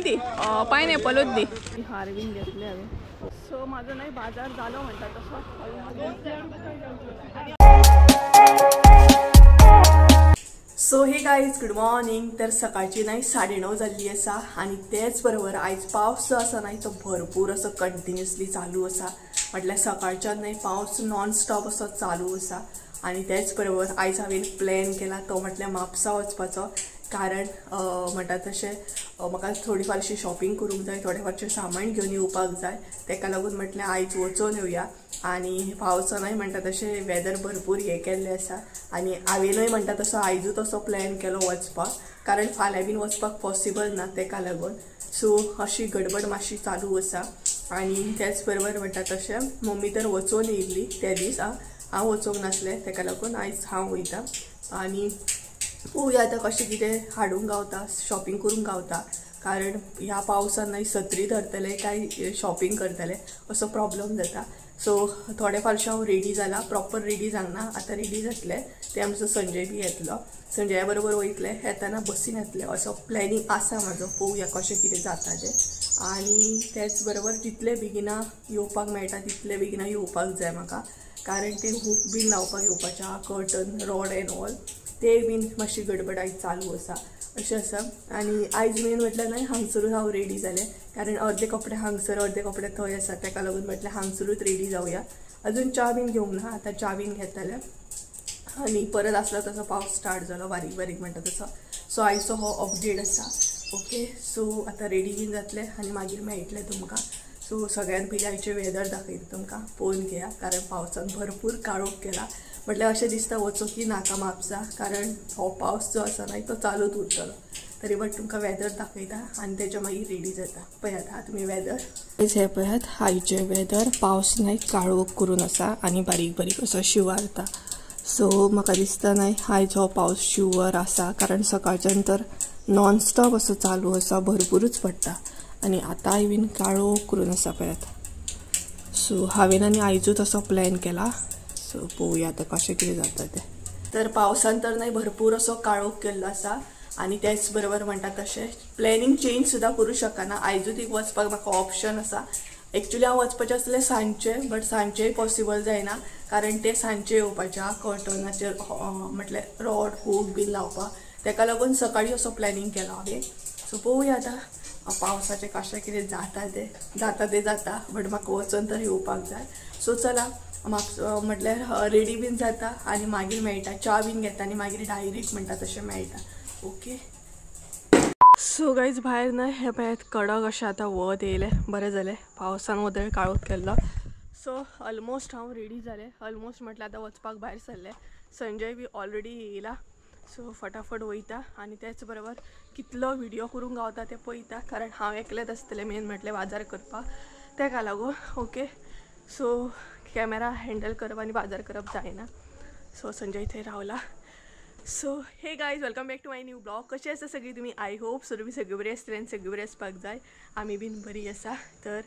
दी पायनएपलूच दी. हार बीन घेतले हांवें. सो म्हाजो न्हय बाजार जालो म्हणटा तसो. So hey guys, good morning. तर सकाळची न्हय 9:30 जाल्ली आसा आनी तेच बरोबर आयज पावस जो आसा न्हय तो भरपूर असो कंटिन्युअसली चालू आसा. म्हटल्यार सकाळच्यान न्हय पावस नॉन स्टॉप असो चालू आसा. आनी तेच बरोबर आयज हांवें प्लॅन केला तो म्हटल्यार म्हापसा वचपाचो. कारण म्हणटा तशें म्हाका थोडी फारशी शॉपिंग करूंक जाय, थोडे फारशें सामान घेवन येवपाक जाय. तेका लागून म्हटल्यार आयज वचोन येवया. आनी पावसानय म्हणटा तशें वेदर भरपूर हें केल्लें आसा. आनी हांवेनूय म्हणटा तसो आयजूच असो प्लॅन केलो वचपाक, कारण फाल्यां बीन वचपाक पॉसिबल ना तेका लागून. सो अशी गडबड मातशी चालू आसा. आनी तेच बरोबर म्हणटा तशें मम्मी तर वचोन येयल्ली त्या दीस, हांव वचोंक नासलें, तेका लागून आयज हांव वयता. आनी पळोवया आतां कशें कितें हाडूंक गावता, शॉपिंग करूंक गावता. कारण ह्या पावसान न्हय सत्री धरतले काय शॉपिंग करतले असो प्रॉब्लम जाता. सो थोडे फारशें हांव रेडी जाला, प्रॉपर रेडी जावंक ना, आतां रेडी जातलें. ते आमचो संजय बी येतलो, संजया बरोबर वयतले, येतना बसीन येतले असो प्लॅनिंग आसा म्हाजो. पळोवया कशें कितें जाता तें. आनी तेच बरोबर जितले बेगिना येवपाक मेळटा तितले बेगिना येवपाक जाय म्हाका, कारण ते हूक बीन लावपाक येवपाचें आहा, कर्टन रॉड एन्ड ऑल, ते बीन मातशी गडबड आयज चालू आसा अशें आसा. आनी आयज मेन म्हटल्यार न्हय हांगसरूच हांव रेडी जालें, कारण अर्दे कपडे हांगसर अर्दे कपडे थंय आसा, तेका लागून म्हटल्यार हांगसरूच रेडी जावया. अजून च्या बीन घेवंक ना, आतां च्या बीन घेतले. आनी परत आसलो तसो पावस स्टार्ट जालो बारीक बारीक म्हणटा तसो. सो आयचो हो अपडेट आसा. ओके, सो आतां रेडी बीन जातलें आनी मागीर मेळटलें तुमकां. सो सगळ्यान पयलीं आयचें वेदर दाखयता तुमकां, पळोवन घेया. कारण पावसान भरपूर काळोख केला, म्हटल्यार अशें दिसता वचो की नाका म्हापसा, कारण हो पावस जो आसा न्हय तो चालूच उरतलो. तरी बट तुमकां वेदर दाखयता आनी तेच्या मागीर रेडी जाता. पळयात हा तुमी वेदर. हें पळयात आयचें वेदर, पावस न्हय काळोख करून आसा आनी बारीक बारीक असो शिवारता. सो म्हाका दिसता न्हय आयज हो पावस शुवर आसा, कारण सकाळच्यान तर नॉन स्टॉप असो चालू आसा, भरपूरूच पडटा. आनी आतांय बीन काळोख करून आसा पळयात. सो हांवें आनी आयजूच असो प्लॅन केला. सो पळोवया आतां कशें कितें जाता तें. तर पावसान तर न्हय भरपूर असो काळोख केल्लो आसा. आनी तेच बरोबर म्हणटा तशें प्लॅनिंग चेंज सुद्दां करूं शकना. आयजूच एक वचपाक म्हाका ऑप्शन आसा. एक्चुली हांव वचपाचें आसलें सांजचें, बट सांजचेंय पॉसिबल जायना, कारण ते सांजचें येवपाचें आहा कर्टनाचेर म्हटल्यार रॉड हूक बीन लावपाक, तेका लागून सकाळीं असो प्लॅनिंग केलो हांवें. सो पळोवया आतां पावसाचें कशें कितें जाता तें, जाता तें जाता, बट म्हाका वचोन तर येवपाक जाय. सो चला म्हापसा म्हटल्यार रेडी बीन जाता आनी मागीर मेळटा, च्या बीन घेता आनी मागीर डायरेक्ट म्हणटा तशें मेळटा. ओके, सो गायज भायर न्हय हें पळयात कडक अशें आतां वत येयलें, बरें जालें पावसान वदळ काळोख केल्लो. सो ऑलमोस्ट हांव रेडी जालें, ऑलमोस्ट म्हटल्यार आतां वचपाक भायर सरलें. संजय बी ऑलरेडी येयला. सो फटाफट वयता आनी तेच बरोबर कितलो व्हिडियो करूंक गावता तें पळयता, कारण हांव एकलेंच आसतलें मेन म्हटल्यार बाजार करपाक, तेका लागून. ओके, सो कॅमेरा हँडल करप आनी बाजार करप जायना. सो संजय थंय रावला. So hey guys, welcome back to my new blog. कशें आसा सगळीं तुमी? I hope so तुमी सगळीं बरी आसतली आनी सगळीं बरी आसपाक जाय. आमी बीन बरी आसा. तर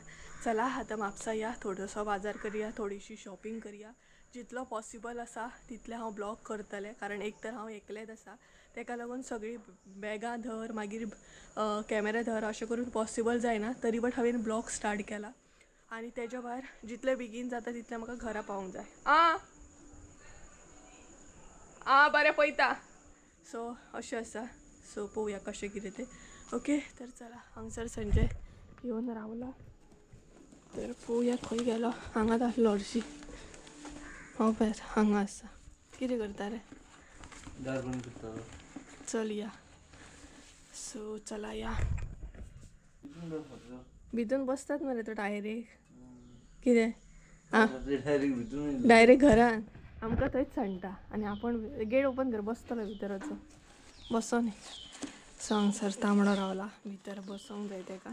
चला आतां म्हापसा या, थोडोसो बाजार करया, थोडीशी शॉपिंग करया. जितलो पॉसिबल आसा तितलें हांव ब्लॉग करतलें, कारण एक तर हांव एकलेंच आसा, तेका लागून सगळीं बॅगां धर मागीर कॅमेरा धर अशें करून पॉसिबल जायना. तरी बट हांवें ब्लॉग स्टार्ट केला आनी तेज्या भायर जितलें बेगीन जाता तितलें म्हाका घरा पावूंक जाय. आं आं बरें पळयता. सो अशें आसा. सो पळोवया कशें कितें तें. ओके, तर चला हांगसर संजय येवन रावला, तर पळोवया खंय गेलो. हांगाच आसलो हरशीं, हांव पळयात हांगा आसा. कितें करता रे? चल या. सो चला या. भितून बसतात मरे तो डायरेक्ट कितें आं डायरेक्ट घरान आमकां थंयच सांडटा आनी आपूण गेट ओपन कर बसतलो भितर वचून बसो न्ही. सो हांगसर तांबडो रावला, भितर बसोंक जाय तेका.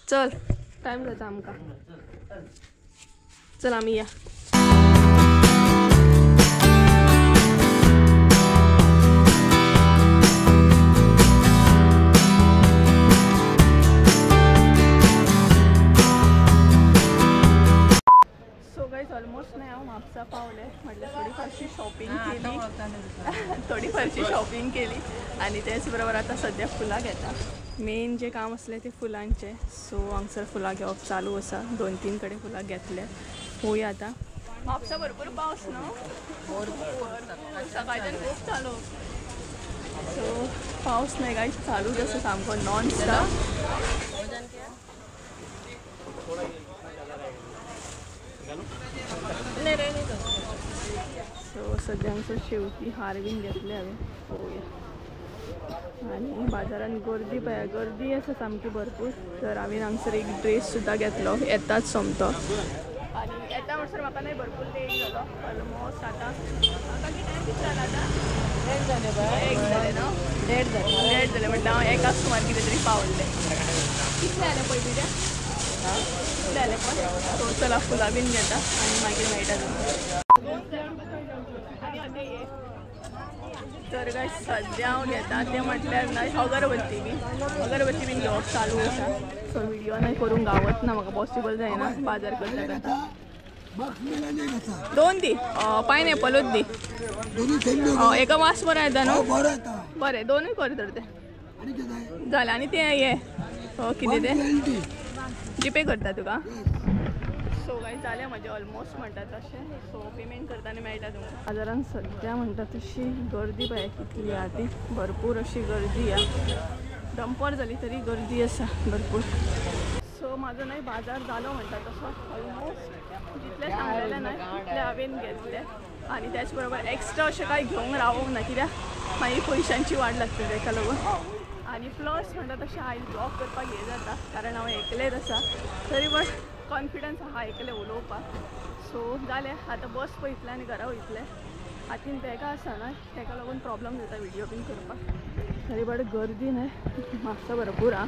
चल टायम जाता आमकां, चल आमी या. ऑलमोस्ट नाही हांव म्हापसा पावलें, म्हटल्यार थोडी फारशी शॉपिंग केली, थोडी थोडीफारशी शॉपिंग केली आनी तेच बरोबर आतां सद्या फुलां घेता. मेन जे काम आसलें ते फुलांचें. सो हांगसर फुलां घेवप चालू आसा. 2-3 कडेन फुलां घेतले. पळोवया आतां. म्हापसा भरपूर पावस न्हू, सकाळच्यान खूब चालू. सो पावस न्हय काय चालूच आसा सामको नॉन स्टॉप. सो सद्या हांगसर शेवती हार बीन घेतले हांवें. पळोवया. आनी बाजारान गर्दी पळय, गर्दी आसा सामकी भरपूर. तर हांवें हांगसर एक ड्रेस सुद्दां घेतलो येताच सोमतो. आनी येता म्हणसर म्हाका न्हय भरपूर लेट जालो. ऑलमोस्ट आतां म्हाका कितें टायम कितलो जाला आतां? 1 जालें न्हू, 1.5 जालें. म्हटल्यार हांव एकाक सुमार कितें तरी पावल्लें. कितलें जालें पळय तुजें? कितलें जालें पळय. सो चला फुलां बीन घेता आनी मागीर मेळटा तुमकां. तर काय सद्या हांव घेता तें म्हटल्यार न्हय अगरबत्ती बीन, अगरबत्ती बीन घेवप चालू आसा. सो व्हिडिओ न्हय करूंक गावत ना म्हाका, पॉसिबल जायना बाजार करता करता. 2 दी पायनएपलूच दी. एका वास बरो येता न्हू. बरें 2ूय कर तर तें जालें. आनी तें हें कितें तें जीपे करता तुका. सो काय जालें म्हजें ऑलमोस्ट म्हणटा तशें. सो पेमेंट करतना मेळटा तुमकां. बाजारान सद्या म्हणटा तशी गर्दी पळय कितली आहा ती, भरपूर अशी गर्दी आहा. डंपर जाली तरी गर्दी आसा भरपूर. सो म्हाजो न्हय बाजार जालो म्हणटा तसो. ऑलमोस्ट जितलें सांगलेलें न्हय तितलें हांवें घेतलें. आनी त्याच बरोबर एक्स्ट्रा अशें कांय घेवंक रावोंक ना कित्याक मागीर पयशांची वाड लागतली तेका लागून. आनी प्लस म्हणटा तशें आयज ब्लॉग करपाक हें जाता कारण हांव एकलेच आसा, तरी पण कॉन्फिडन्स आहा एकलें उलोवपाक. सो जालें आतां बस पळयतलें आनी घरा वयतलें. हातीन बॅगां आसा न्हय तेका लागून प्रॉब्लम जाता व्हिडियो बीन करपाक. तरी बट गर्दी न्हय म्हापसा भरपूर आहा.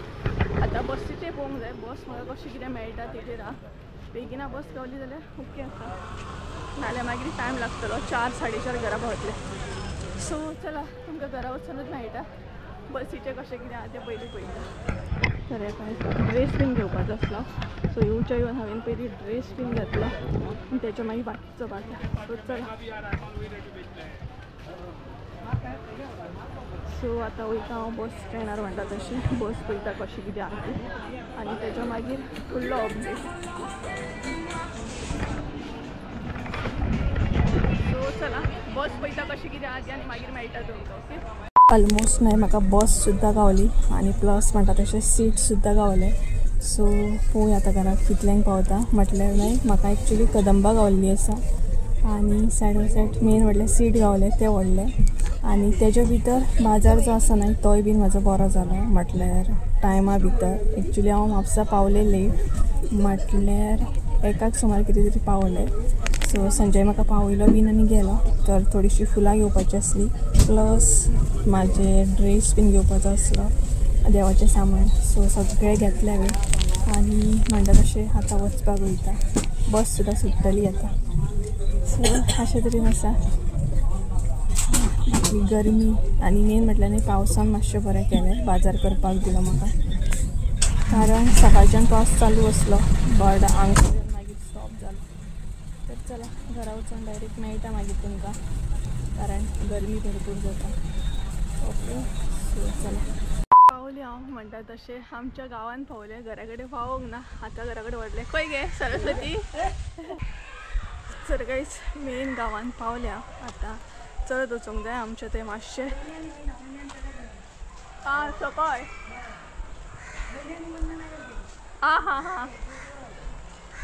आतां बसीचें पळोवंक जाय, बस म्हाका कशी कितें मेळटा तेजेर आहा. बेगिना बस गावली जाल्यार ओके आसा, नाल्यार मागीर टायम लागतलो. 4, 4:30 घरा पावतलें. सो चला तुमकां घरा वचूनच मेळटा. बसीचें कशें कितें आहा तें पयलीं पळयता. तर ड्रेस बीन घेवपाचो आसलो. सो येवच्या येवन हांवें पयलीं ड्रेस बीन घेतलो आनी तेच्या मागीर बाकीचो बाजार. सो चला. सो आतां वयता हांव बस स्टँडार म्हणटा तशें. बस पळयता कशी कितें आहा ती आनी तेच्या मागीर फुडलो अपडेट. सो चला बस पळयता कशी कितें आहा ती आनी मागीर मेळटा तुमकां. ओके. ऑलमोस्ट न्हय म्हाका बस सुद्दां गावली आनी प्लस म्हणटा तशें सीट सुद्दां गावलें. सो पळोवया आतां घराक कितल्यांक पावता. म्हटल्यार न्हय म्हाका एक्चुली कदंबा गावल्ली आसा आनी सायड बाय सायड मेन म्हटल्यार सीट गावलें तें व्हडलें. आनी तेज्या भितर बाजार जो आसा न्हय तोय बीन म्हाजो बरो जालो. म्हटल्यार टायमा भितर एक्चुली हांव म्हापसा पावलें लेट, म्हटल्यार 1 सुमार कितें तरी पावलें. सो संजय म्हाका पावयलो बीन आनी गेलो. तर थोडीशी फुलां घेवपाची आसली, प्लस म्हाजे ड्रेस बीन घेवपाचो आसलो, देवाचें सामान. सो सगळें घेतलें हांवें आनी म्हणटा तशें आतां वचपाक वयता. बस सुद्दां सुट्टली आतां. सो अशें तरेन आसा. गरमी आनी मेन म्हटल्यार न्ही पावसान मातशें बरें केलें बाजार करपाक दिलो म्हाका, कारण सकाळच्यान पावस चालू आसलो बट हांगसर मागीर स्टॉप जालो. तर चला घरा वचून डायरेक्ट मेळटा मागीर तुमकां, कारण गरमी भरपूर जाता. ओके सो चला पावलें हांव म्हणटा तशें आमच्या गांवान पावलें. घरा कडेन पावोंक ना, आतां घरा कडेन व्हडलें खंय गे सरस्वती. तर गायज मेन गांवान पावलें हांव. आतां चलत वचूंक जाय आमचें तें मातशें. आं सकय आं हां हां.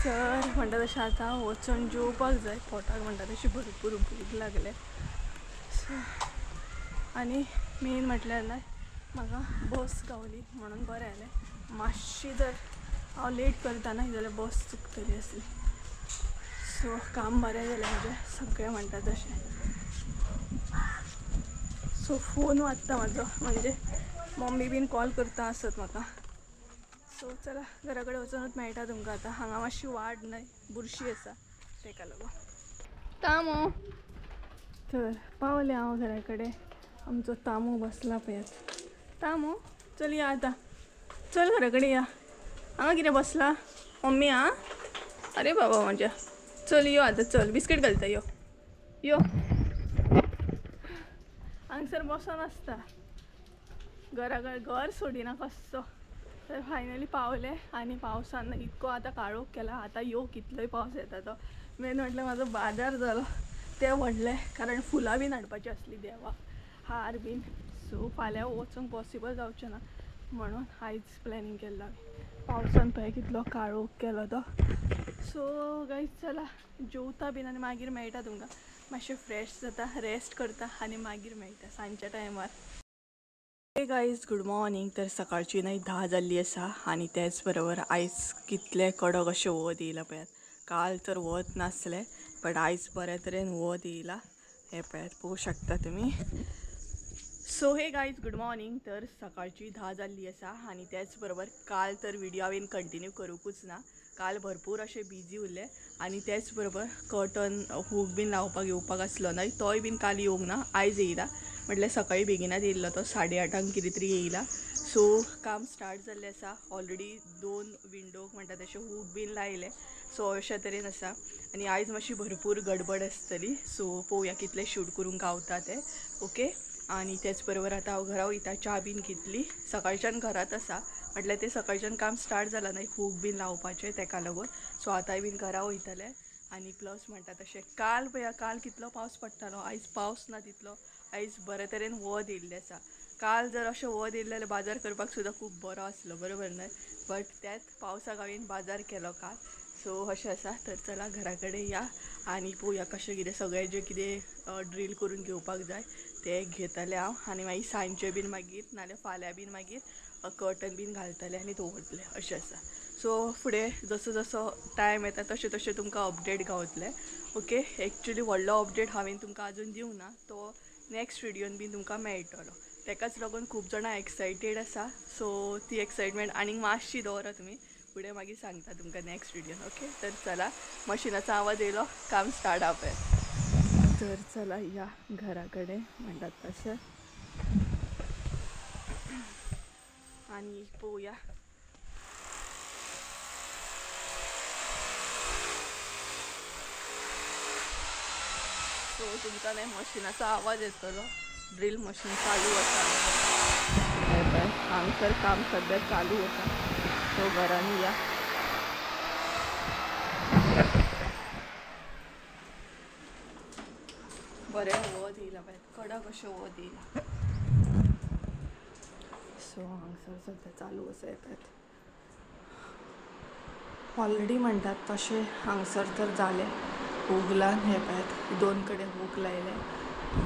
तर म्हणटा तशें आतां वचून जेवपाक जाय. पोटाक म्हणटा तशी भरपूर भूक लागले. सो आनी मेन म्हटल्यार न्हय म्हाका बस गावली म्हणून बरें जालें. मातशी जर हांव लेट करता न्हय जाल्यार बस चुकतली आसली. सो काम बरें जालें म्हजें सगळें म्हणटा तशें. सो फोन वाजता म्हाजो, म्हणजे मम्मी बीन कॉल करता आसत म्हाका. सो चला घरा कडेन वचूनच मेळटा तुमकां आतां. हांगा मातशी वाड न्हय बुरशी आसा तेका लागून. तामो तर पावलें हांव घरा कडेन. आमचो तामो बसला पळयात. तामो चल या आतां, चल घरा कडेन या. हांगा कितें बसला मम्मी? आं अरे बाबा म्हज्या, चल यो आतां, चल बिस्कीट घालता यो यो. हांगसर बसोन आसता घरा घर सोडिना कसो. तर फायनली पावले आनी पावसान इतको आतां काळोख केला. आतां यो कितलोय पावस येता तो. मेन म्हटल्यार म्हाजो बाजार जालो ते व्हडले, कारण फुलां बीन हाडपाची आसली देवाक, हार बीन. सो फाल्यां वचूंक पॉसिबल जावचें ना म्हणून आयज प्लॅनिंग केल्लो हांवें. पावसान पळय कितलो काळोख केलो तो. सो गायज चला जेवता बीन आनी मागीर मेळटा तुमकां. मातशें फ्रेश जाता, रेस्ट करता आनी मागीर मेळटा सांजच्या टायमार. हे गायज गूड मॉर्निंग. तर सकाळची न्हय 10 जाल्ली आसा आनी तेच बरोबर आयज कितलें कडक अशें वत येयलां पळयात. काल तर वत नासलें बट आयज बऱ्या तरेन वत येयलां हें पळयात, पळोवंक शकता तुमी. So hey guys good morning. तर सकाळची 10 जाल्ली आसा आनी तेच बरोबर काल तर व्हिडिओ हांवें कंटिन्यू करूंकूच ना. काल भरपूर अशें बिजी उरलें आनी तेच बरोबर कर्टन हूक बीन लावपाक येवपाक आसलो न्हय, तोय बीन काल येवंक ना, आयज येयला. म्हटल्यार सकाळी बेगिनात येयल्लो तो, 8:30 कितें तरी येयला. सो काम स्टार्ट जाल्लें आसा. ऑलरेडी 2 विंडोक म्हणटा तशें हूक बीन लायले. सो अशा तरेन आसा आनी आयज मातशी भरपूर गडबड आसतली. सो पळोवया कितलें शूट करूंक गावता तें. ओके आनी तेच बरोबर आतां हांव घरा वयता, च्या बीन घेतली. सकाळच्यान घरांत आसा म्हटल्यार तें सकाळच्यान काम स्टार्ट जालां न्हय हूक बीन लावपाचें तेका लागून. सो आतांय बीन घरा वयतलें. आनी प्लस म्हणटा तशें काल पळया, काल कितलो पावस पडटालो, आयज पावस ना तितलो. आयज बरे तरेन वत येयल्लें आसा. काल जर अशें वत येयल्लें जाल्यार बाजार करपाक सुद्दां खूब बरो आसलो, बरोबर न्हय? बट त्याच पावसाक हांवें बाजार केलो काल. सो अशें आसा. तर चला घरा कडेन या आनी पळोवया कशें कितें सगळें जें कितें ड्रील करून घेवपाक जाय तें घेतलें हांव. आनी मागीर सांजचें बीन मागीर नाल्यार फाल्यां बीन मागीर कर्टन बीन घालतलें आनी दवरतलें अशें आसा. सो फुडें जसो जसो टायम येता तशें तशें तुमकां अपडेट गावतलें. ओके एक्चुली व्हडलो अपडेट हांवें तुमकां आजून दिवंक ना, तो नेक्स्ट व्हिडियोन बीन तुमकां मेळटलो. तेकाच लागून खूब जाणां एक्सायटेड आसा. सो ती एक्सायटमेंट आनीक मातशी दवरा तुमी, फुडें मागीर सांगता तुमकां नेक्स्ट व्हिडियोन. ओके तर चला मशिनाचो आवाज येयलो, काम स्टार्ट पळय. तर चला या घरा कडेन म्हणटात तशें आनी पळोवया. सो तुमकां न्हय मशिनाचो आवाज येतलो, ड्रील मशीन चालू आसा. हांगसर काम सद्या चालू आसा. सो घरान या. बरें वत येयलां पळय, कडक अशें वत येयलां. सो हांगसर सद्या चालू आसा पळयात. ऑलरेडी म्हणटात तशें हांगसर तर जालें हुगलान हें पळयात, 2 कडेन हूक लायले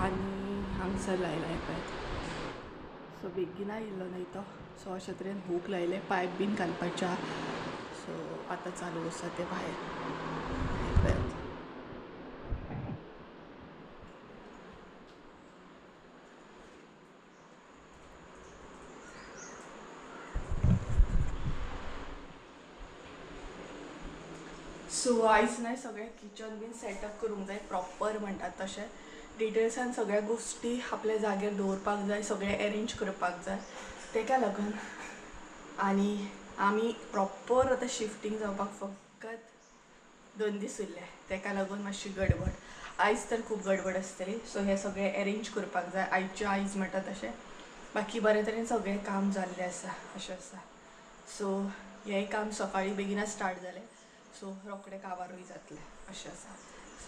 आनी हांगसर लायला हें पळयात. सो बेगीन येयल्लो न्हय तो. सो अशे तरेन हूक लायले, पायप बीन घालपाच्या. सो आतां चालू आसा तें भायर पळयात. सो आयज न्हय सगळें किचन बीन सेटअप करूंक जाय प्रॉपर म्हणटात तशें. डिटेल्सान सगळ्या गोश्टी आपल्या जाग्यार दवरपाक जाय, सगळें एरेंज करपाक जाय तेका लागून. आनी आमी प्रॉपर आतां शिफ्टींग जावपाक फकत 2 दीस उरले, तेका लागून मातशी गडबड. आयज तर खूब गडबड आसतली. सो हें सगळें एरेंज करपाक जाय आयचे आयज म्हणटा तशें. बाकी बरे तरेन सगळें काम जाल्लें आसा अशें आसा. सो हें काम सकाळीं बेगीनच स्टार्ट जालें. सो रोखडें काबारूय जातलें अशें आसा.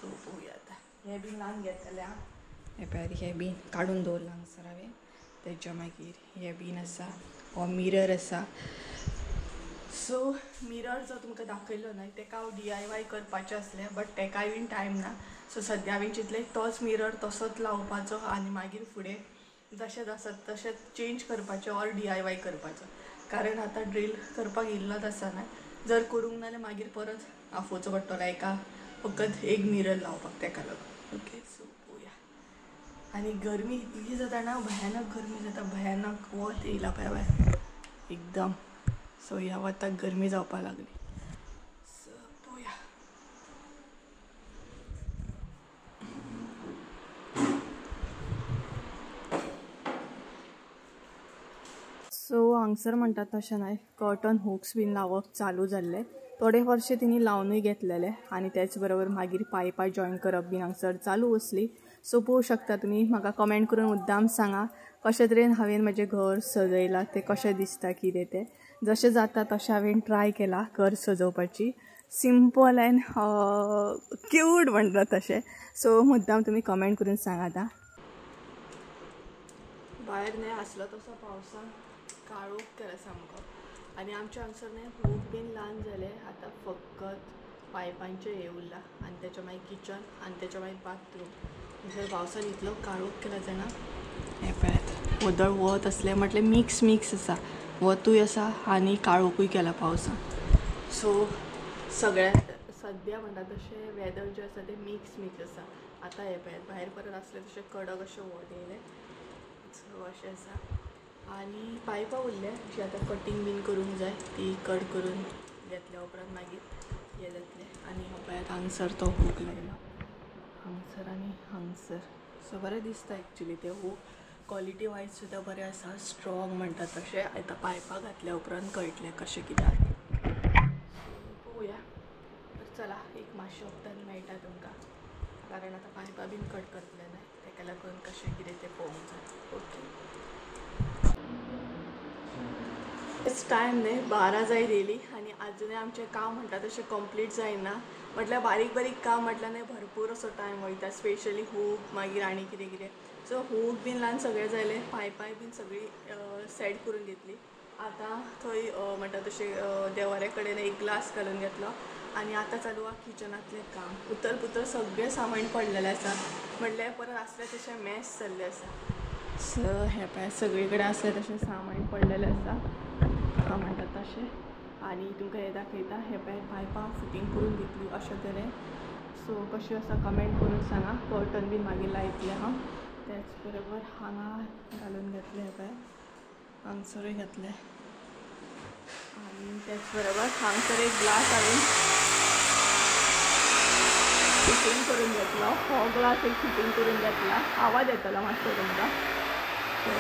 सो पळोवया आतां हें बीन लावन घेतलें आं. हें पळयात, हें बीन काडून दवरलां हांगसर हांवें. तेच्या मागीर हें बीन आसा, हो मिरर आसा. सो मिरर जो तुमकां दाखयलो न्हय तेका हांव DIY करपाचें आसलें, बट तेकाय बीन टायम ना. सो सद्या हांवें चिंतलें तोच मिरर तसोच लावपाचो आनी मागीर फुडें जशें आसत तशें चेंज करपाचें ऑर DIY करपाचो. कारण आतां ड्रील करपाक येयल्लोच आसा न्हय, जर करूंक ना जाल्यार मागीर परत आफोवचो पडटलो एका फकत एक मिरर लावपाक तेका लागून. ओके सो पळोवया. आनी गरमी इतली जाता ना, भयानक गरमी जाता, भयानक वत येयला पळय भायर एकदम. सो ह्या वताक गरमी जावपाक लागली. सो पळोवया. सो हांगसर म्हणटात तशें न्हय कर्टन हुक्स बीन लावप चालू जाल्लें. थोडे फावशी तिणी लावनूय घेतलेले आनी तेच बरोबर मागीर पायपां जॉयन करप बीन हांगसर चालू आसली. सो पळोवंक शकता तुमी, म्हाका कमेंट करून मुद्दाम सांगा कशे तरेन हांवें म्हजें घर सजयलां तें कशें दिसता कितें तें. जशें जाता तशें हांवें ट्राय केलां घर सजोवपाची, सिंपल एंड क्यूट म्हणटा तशें. सो मुद्दाम तुमी कमेंट करून सांगा. आतां भायर न्हय आसलो तसो पावसान काळोख केला सामको आनी आमच्या हांगसर न्हय खूब बीन ल्हान जाले. आतां फकत पायपांचें हें उरलां आनी तेच्या मागीर किचन आनी तेच्या मागीर बाथरूम. हांगसर पावसान इतलो काळोख केला जाणा, हें पळयात वदळ वत आसलें म्हटलें मिक्स मिक्स आसा, वतूय आसा आनी काळोखूय केला पावसान. सो सगळ्या सद्या म्हणटा तशें वेदर जें आसा तें मिक्स मिक्स आसा. आतां हें पळयात भायर परत आसलें तशें कडक अशें वत येयलें. सो अशें आसा. आनी पायपां उरल्या जी आतां कटींग बीन करूंक जाय, ती कट करून घेतल्या उपरांत मागीर हें जातलें. आनी हो पळयात हांगसर तो हूक लायला हांगसर आनी हांगसर. सो बरें दिसता एक्चुली ते हूक, क्वॉलिटी वायज सुद्दां बरें आसा, स्ट्रॉंग म्हणटा तशें. आतां पायपां घातल्या उपरांत कळटलें कशें कितें आतां, पळोवया. तर चला एक मातशें वखदान मेळटा तुमकां, कारण आतां पायपां बीन कट करतलें न्हय, तेका लागून कशें कितें तें पळोवंक जाय. ओके, टायम न्हय 12 जायत येयली आनी आजुनूय आमचें काम म्हणटा तशें कंप्लीट जायना. म्हटल्यार बारीक बारीक काम म्हटल्यार न्हय भरपूर असो टायम वयता, स्पेशली हूक मागीर आनी कितें कितें. सो हूक बीन ल्हान सगळें जालें, पायपाय बीन सगळी सेट करून घेतली. आतां थंय म्हणटा तशें देवाऱ्या कडेन एक ग्लास घालून घेतलो आनी आतां चालू आहा किचनांतलें काम. उतल पुतल सगळें सामान पडलेलें आसा, म्हटल्यार परत आसलें तशें मॅस जाल्लें आसा. सो हें पळय सगळे कडेन आसलें तशें सामान पडलेलें आसा म्हणटा तशें. आनी तुमकां हें दाखयता, हें पळय पायपां फिटींग करून घेतली अशें तरेन. सो कशें आसा कमेंट करून सांगा. कर्टन बीन मागीर लायतलें हांव. तेच बरोबर हांगा घालून घेतलें, हें पळय हांगसरूय घातलें. आनी तेच बरोबर हांगसर एक ग्लास हांवें फिटींग करून घेतलो, हो ग्लास एक फिटींग करून घेतला. आवाज येतलो मातसो तुमकां. सो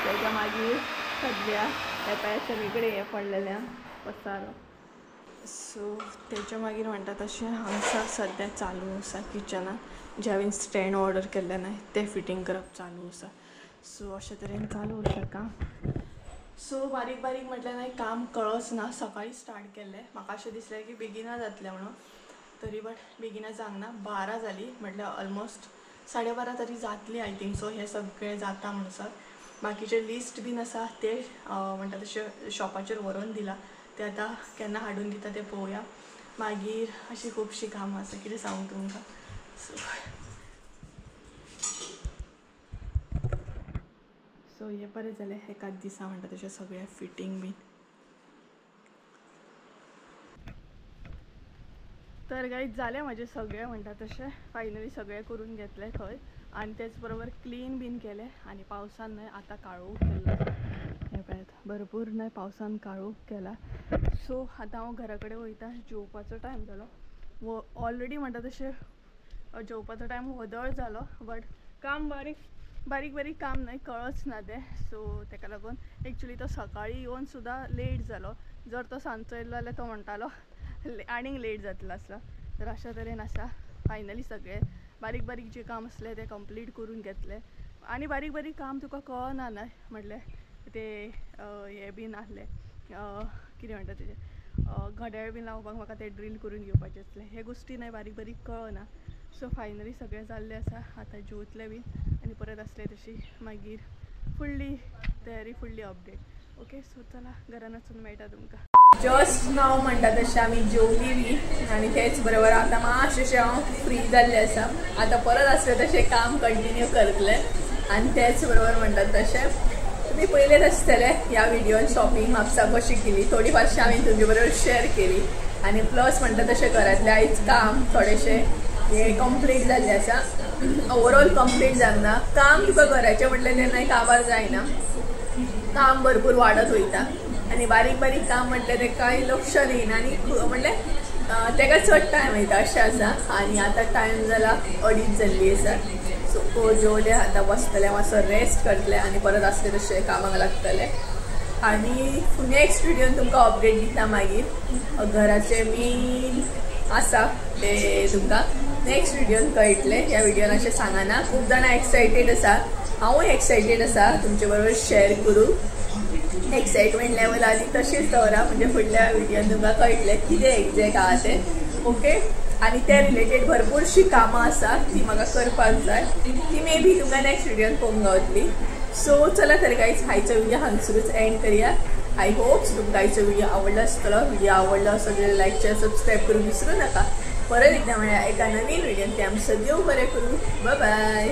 तेच्या मागीर सद्या हे पळय सगळे कडेन हें पडलेलें पसारो. सो तेच्या मागीर म्हणटा तशें हांगसर सद्या चालू आसा किचनान, जें हांवें स्टँड ऑर्डर केल्लें न्हय तें फिटींग करप चालू आसा. सो अशें तरेन चालू आसा काम. सो बारीक बारीक म्हटल्यार न्हय काम कळच ना. सकाळी स्टार्ट केल्लें, म्हाका अशें दिसलें की बेगिना जातलें म्हणून, तरी बट बेगिना जावंक ना. 12 जाली म्हटल्यार ऑलमोस्ट 12:30 तरी जातली I think so. हें सगळें जाता म्हणसर बाकीचें लिस्ट बीन आसा तें म्हणटा तशें शॉपाचेर व्हरोन दिलां, तें आतां केन्ना हाडून दिता तें पळोवया. मागीर अशीं खुबशीं कामां आसा, कितें सांगू तुमकां. सो सो हें बरें जालें एकाच दिसा म्हणटा तशें सगळें फिटींग बीन. तर गायज जालें म्हाजें सगळें म्हणटा तशें फायनली सगळें करून घेतलें थंय. आनी तेच बरोबर क्लीन बीन केलें. आनी पावसान न्हय आतां काळोख केल्लो, हें पळयात भरपूर न्हय पावसान काळोख केला. सो आतां हांव घरा कडेन वयता, जेवपाचो टायम जालो. ऑलरेडी म्हणटा तशें जेवपाचो टायम व्हदळ जालो, बट काम बारीक बारीक बारीक काम न्हय कळच ना तें. सो तेका लागून एक्चुली तो सकाळीं येवन सुद्दां लेट जालो. जर तो सांजचो येयलो जाल्यार तो म्हणटालो आनीक लेट जातलो आसलो. तर अशा तरेन आसा. फायनली सगळें बारीक बारीक जें काम आसलें तें कंप्लीट करून घेतलें. आनी बारीक बारीक काम तुका कळना न्हय, म्हटल्यार तें हें बीन आसलें कितें म्हणटा तेजें घड्याळ बीन लावपाक म्हाका तें ड्रील करून घेवपाचें आसलें. हे गोश्टी न्हय बारीक बारीक कळना. सो फायनली सगळें जाल्लें आसा. आतां जेवतलें बीन आनी परत आसलें तशी मागीर फुडली तयारी, फुडली अपडेट. ओके, सो चला घरान वचून मेळटा तुमकां. जस्ट नाव म्हणटा तशें आमी जेवली बी आनी तेच बरोबर आतां मातशें हांव फ्री जाल्लें आसा. आतां परत आसलें तशें काम कंटिन्यू करतलें. आनी तेच बरोबर म्हणटात तशें तुमी पयलेच आसतले ह्या व्हिडियोन शॉपिंग म्हापसा कशी केली थोडी फारशी हांवें तुमचे बरोबर शेअर केली. आनी प्लस म्हणटा तशें घरांतलें आयज काम थोडेशें हें कंप्लीट जाल्लें आसा. ओवरऑल कंप्लीट जावंक ना काम, तुका घराचें म्हटलें तेन्ना काबार जायना, काम भरपूर वाडत वयता आनी बारीक बारीक काम म्हटलें तें कांय लक्ष दिना आनी म्हटलें तेका चड टायम वयता अशें आसा. आनी आतां टायम जाला 2:30 जाल्ली आसा. सो जेवलें आतां बसतलें मातसो रेस्ट करतलें आनी परत आसलें तशें कामाक लागतलें. आनी नेक्स्ट व्हिडियोन तुमकां अपडेट दिता मागीर घराचें मेन आसा तें तुमकां नेक्स्ट व्हिडियोन कळटलें. ह्या व्हिडियोन अशें सांगना. खूब जाणां एक्सायटेड आसा, हांवूय एक्सायटेड आसा तुमचे बरोबर शेअर करूं. एक्सायटमेंट लेवल आनी तशीच दवरा, म्हणजे फुडल्या व्हिडियोन तुमकां कळटलें कितें एग्जॅक्ट आहा तें. ओके, आनी त्या रिलेटेड भरपूरशीं कामां आसा ती म्हाका करपाक जाय, ती मे बी तुमकां नेक्स्ट व्हिडियोन पळोवंक गावतली. सो चला तर गायज, आयचो व्हिडिओ हांगसरूच एंड करया. I hope तुमकां आयचो व्हिडिओ आवडलो आसतलो. व्हिडिओ आवडलो आसलो जाल्यार लायक शेअर सबस्क्रायब करूंक विसरूं नाका. परत एकदा म्हळ्यार एका नवीन व्हिडियोन ते आमचो देव बरें करूं. बाय.